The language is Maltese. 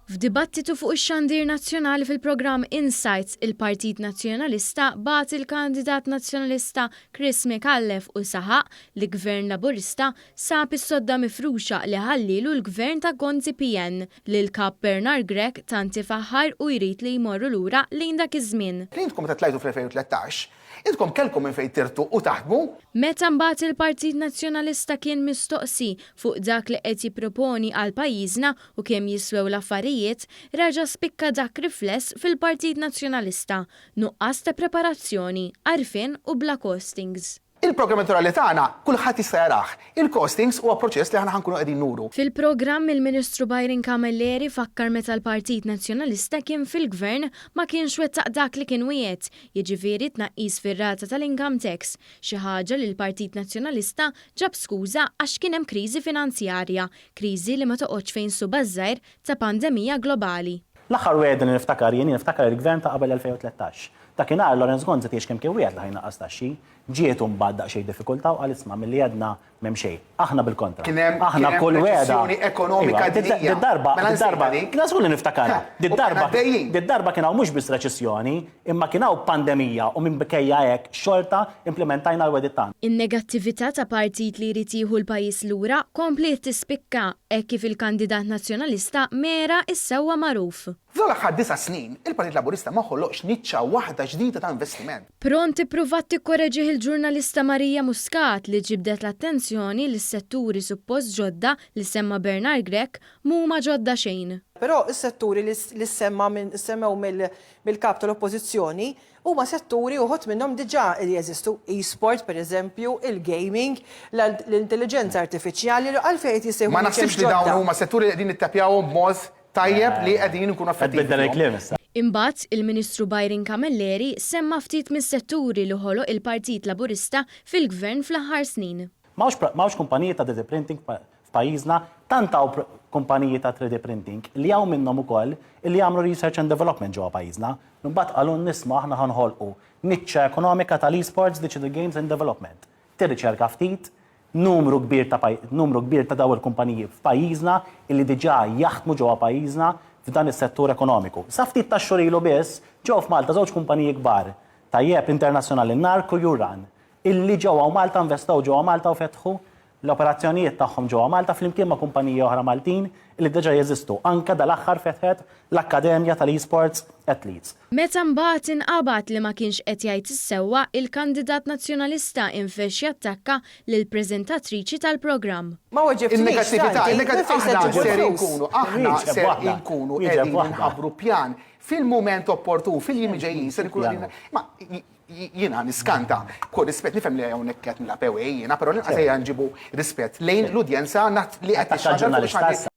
F'dibattitu fuq ix-xandir nazzjonali fil-programm Insights, il-Partit Nazzjonalista bagħat il-kandidat Nazzjonalista Chris Micallef u saħaq li Gvern Laburista sab is-sodda mifruxa li ħallielu l-Gvern ta' Gonzi PN, li l-Kap Bernard Grech tant ifaħħar u jrid li jmorru lura lejn dak iż-żmien. Li intkom meta tlajtu fl-2013, intkom kellkom minn fejn tirtu u taħdmu. Meta mbagħad il-Partit Nazzjonalista kien mistoqsi fuq dak li qed jipproponi għal pajjiżna u kemm jiswew l-affarijiet, reġa' spikka dak rifless fil-Partit Nazzjonalista, nuqqas ta' preparazzjoni, għarfien u bla costings. Il-programm elettorali tagħna kulħadd jista' jarah. Il-costings huwa proċess li aħna ħa nkunu qegħdin nuru. Fil-programm, il-Ministru Byron Camilleri fakkar meta l-Partit Nazzjonalista kien fil-Gvern ma kienx wettaq dak li kien wiegħed, jiġifieri tnaqqis fir-rata tal-income tax, xi ħaġa li l-Partit Nazzjonalista ġab skuża għax kien hemm kriżi finanzjarja, Kriżi li ma toqgħodx fejn suba' żgħir ta' pandemija globali. L-aħħar wegħda li niftakar jien, jien niftakar il-Gvern ta' qabel 2013. Dakinhar Lawrence Gonzi tgħix kemm kien wiegħed li ħa jnaqqas taxxi. Ġietu mbagħad daqsxejn diffikultà u qal isma' milli għedna m'hemm xejn. Aħna bil-kontra. Kien hemm Aħna kien hemm kull wegħda. reċessjoni ekonomika Iva, dinjija. did-darba, Mela nsejtha did-darba, dik. la żgur li niftakarha. U konna Did-darba, għaddejjin. did-darba kien hawn mhux biss reċessjoni, Imma kien hawn pandemija u minkejja hekk xorta implimentajna l-wegħdiet tagħna. In-negattività ta' partit li jrid jieħu l-pajjiż lura kompliet tispikka hekk kif il-kandidat Nazzjonalista mera s-sewwa magħruf. F'dawn l-aħħar disa' snin, il-Partit Laburista ma ħoloqx niċċa waħda ġdida ta' investiment. Pront ippruvat tikkoreġih il-ġurnalista Maria Muscat li ġibdet l-attenzjoni li s-setturi suppost ġodda li semma Bernard Grech m'huma ġodda xejn. Però s-setturi li ssemma minn semmew mill mill-Kap tal-Oppożizzjoni huma setturi uħud minnhom diġà li jeżistu, e-sport pereżempju, il-gaming, l-intelliġenza artifiċjali, għalfejn qed jissejħu Ma niċeċ naħsibx li dawn ġodda? huma setturi li qegħdin nittapjawhom b'mod tajjeb li qegħdin inkunu Qed effettivi tbiddel fihom. il-kliem issa. Imbagħad, il-Ministru Byron Camilleri semma ftit mis-setturi li ħoloq il-Partit Laburista fil-Gvern fl-aħħar snin. M'hawnx kumpaniji ta' 3D printing f'pajjiżna, tant hawn kumpaniji ta' 3D printing li hawn minnhom ukoll li jagħmlu research and development ġewwa pajjiżna. Imbagħad qalulna isma' aħna ħa nħolqu niċċa ekonomika tal-esports, digital games and development. Tirriċerka ftit, numru kbir ta' numru kbir ta' dawn il-kumpaniji f'pajjiżna illi diġà jaħdmu ġewwa pajjiżna f'dan is-settur ekonomiku. Sa ftit tax-xhur ilu biss ġew f'Malta żewġ kumpaniji kbar, tajjeb, internazzjonali, Narc u Uran, illi ġew hawn Malta, investew ġewwa Malta u fetħu l-operazzjonijiet tagħhom ġewwa Malta flimkien ma' kumpaniji oħra Maltin illi diġà jeżistu. Anke dal-aħħar fetħet l-Akkademja tal-eSports Athletes. Meta mbagħad inqabad li ma kienx qed jgħid is-sewwa, il-kandidat Nazzjonalista infexx jattakka lill-preżentatriċi tal-programm. Ma weġibtnix, In-negattività, Santi, minn fejn se aħna ġġibu ser l-flus? inkunu, aħna ser inkunu qegħdin inħabbru pjan fil-mument opportun, fil-jiem li ġejjin ser inkunu qegħdin. Ma Jiena niskanta, b'kull rispett nifhem li hawnhekk qed nilgħab away jiena, però l-inqas ejja nġibu rispett lejn l-udjenza li qed tixxandar fuq ix-xandir.